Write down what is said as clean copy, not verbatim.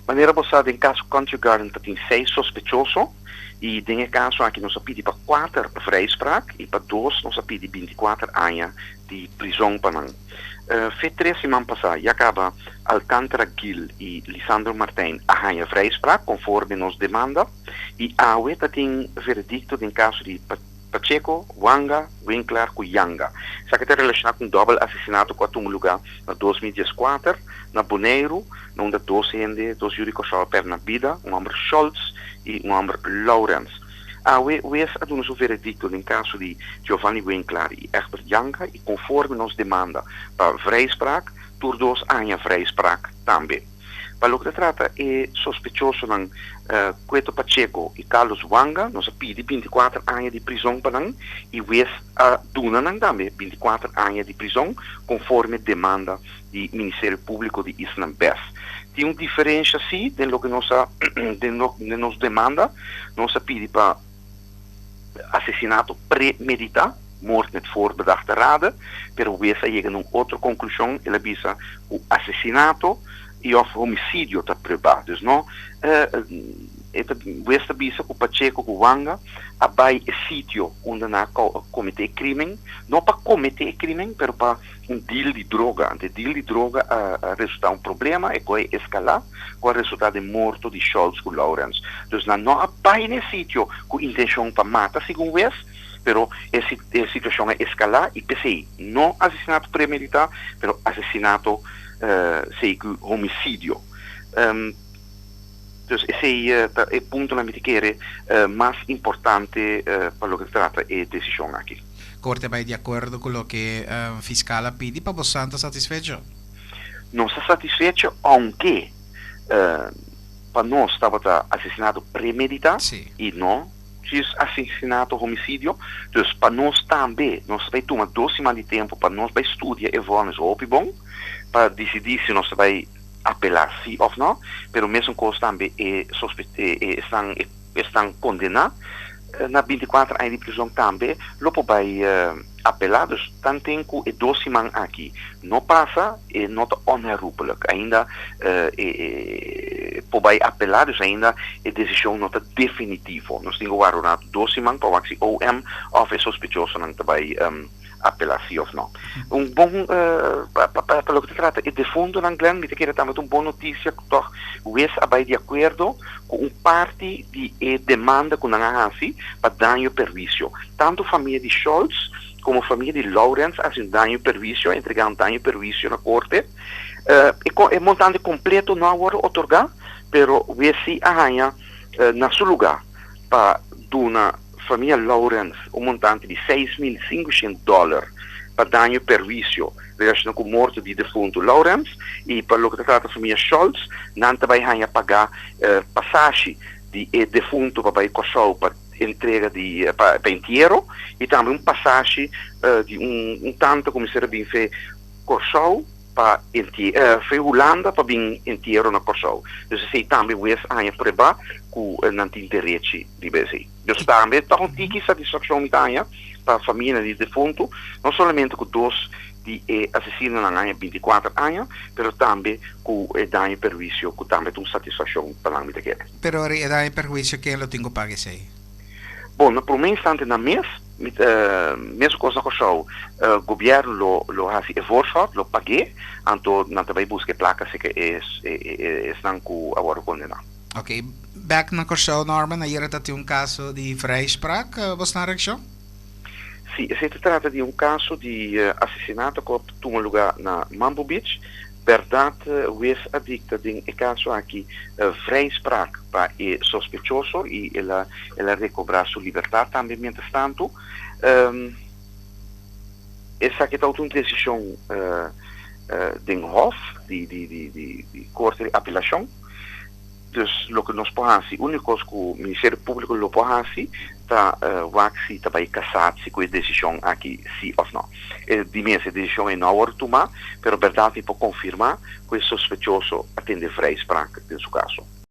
Manera bo sa den kaso Country Garden ta tin seis sospechoso i den e kaso aki nos a pidi pa kuater vrijspraak i pa dos nos a pidi binti kuater aña di prizon pa nan. Fe tres siman pasá ya kaba Alcantara Gil i Lisandro Martijn a haña vrijspraak konforme nos demanda i awe ta tin veredikto den kaso di Pacheco, Wanga, Winklaar ku Yanga. Esaki ta relashoná ku un dòbel asesinato ku a tuma lugá na 2014 na Boneiru, na unda dos hende, dos yu di Kòrsou a pèrdè nan bida, un hòmber Scholtz i un hòmber Lourens. Awe wes a duna su veredikto den kaso di Giovanni Winklaar i Egbert Yanga i konforme nos demanda pa vrijspraak, tur dos a haña vrijspraak tambe. Pa loke ta trata e sospechosonan Cueto Pacheco i Carlos Wanga, nos a pidi 24 aña di prizon pa nan i wes a duna nan tambe 24 aña di prizon konforme demanda di Ministerio Públiko di Islanan Bes. Tin un diferensha sí den loke nos a den nos demanda, nos a pidi pa asesinato premeditá, moord met voorbedachte rade, pero wes a yega na un otro konklushon, el a bisa ku asesinato i òf homisidio ta pruebá. Dus no e ta wes ta bisa ku Pacheco ku Wanga a bai e sitio unda nan a kometé e krimen, no pa kometé e krimen, pero pa un deal di droga. Anto e deal di droga a resultá un problema, e koe eskalá ku a resultá den morto di Scholz ku Lourens. Dus nan no a bai na e sitio ku intenshon pa mata segun wes, pero e e situashon a eskalá i p'esei no asesinato premeditá, pero asesinato sei ku homisidio. Dus esei ta e puntonan mi ta kere mas importante pa loke ta trata e desishon aki. Korte a bai di akuerdo ku loke fiskal a pidi pa bosan ta satisfecho? Nos ta satisfecho ounke pa nos tabata asesinato premeditá i no djis asesinato homisidio. Dus pa nos tambe nos ta bai tuma dos siman di tempu pa nos bai studia e vònis hopi bon pa disidí si nos ta bai apelá sí òf nò, pero mesun kos tambe e sospe e esnan esnan kondená na 24 aña di prizon tambe lo por bai apelá. Dus tanten ku e dos siman aki no pasa e no ta onherroepelijk. Ainda e e por bai apelá, dus ainda e desishon no ta definitivo. Nos tin ku warda un ratu dos siman pa wak si OM òf e sospechosonan ta bai apelá sí òf nò. Un bon pa pa loke ta trata e defuntonan Glenn mi ta kere tambe ta un bon notisia ku tòg wes a bai di akuerdo ku un parti di e demanda ku nan a hasi pa daño perwisio. Tantu famia di Scholz komo famia di Lourens a hasi un daño perwisio, a entregá un daño perwisio na korte. E montante kompleto no a wòrdu otorgá, pero wes sí a haña na su lugá pa duna Famia Lourens un montante di 6500 dòler pa daño perwisio relashoná ku morto di defuntu Lourens i pa loke ta trata famia Scholz nan ta bai haña pagá pasashi di e defuntu pa bai Kòrsou pa entrega di pa entiero i tambe un pasashi di un tanta ku mester a bin fe Kòrsou pa fe Hulanda pa bin entiero na Kòrsou. Dus esei tambe wes a haña prueba ku nan tin derechi riba esei. Dus tambe ta un tiki satisfakshon mi ta haña pa famianan di defuntu, no solamente ku dos di e asesinonan a haña 24 aña, pero tambe ku e daño perhuisio ku tambe ta un satisfakshon pa nan mi ta kere. Pero e daño perhuisio ken lo tin ku paga esei? Bon, na promé instante nan mes, mi ta mesun kos na Kòrsou, gobièrnu lo lo hasi e voorschot, lo pag'é, anto nan ta bai buska e plaka si ke e esnan ku a wòrdu kondená. Ok, bèk na Kòrsou Norman, ayera ta tin un kaso di vrijspraak, bo snan reakshon? Si, esei ta trata di un kaso di asesinato ku a tuma lugá na Mambo Beach. Bèrdat wes a dikta den e kaso aki vrijspraak pa e sospechoso i el a el a rekobrá su libertat tambe mientrastantu. Esaki ta un desishon den hòf di di di di korte di apelashon. Dus loke nos por hasi, úniko kos ku Ministerio Públiko lo por hasi ta wak si ta bai kasá si ku e desishon aki sí òf nò. E di mes e desishon ei no a wòrdu tumá, pero bèrdat mi por konfirmá ku e sospechoso a tende vrijspraak den su kaso.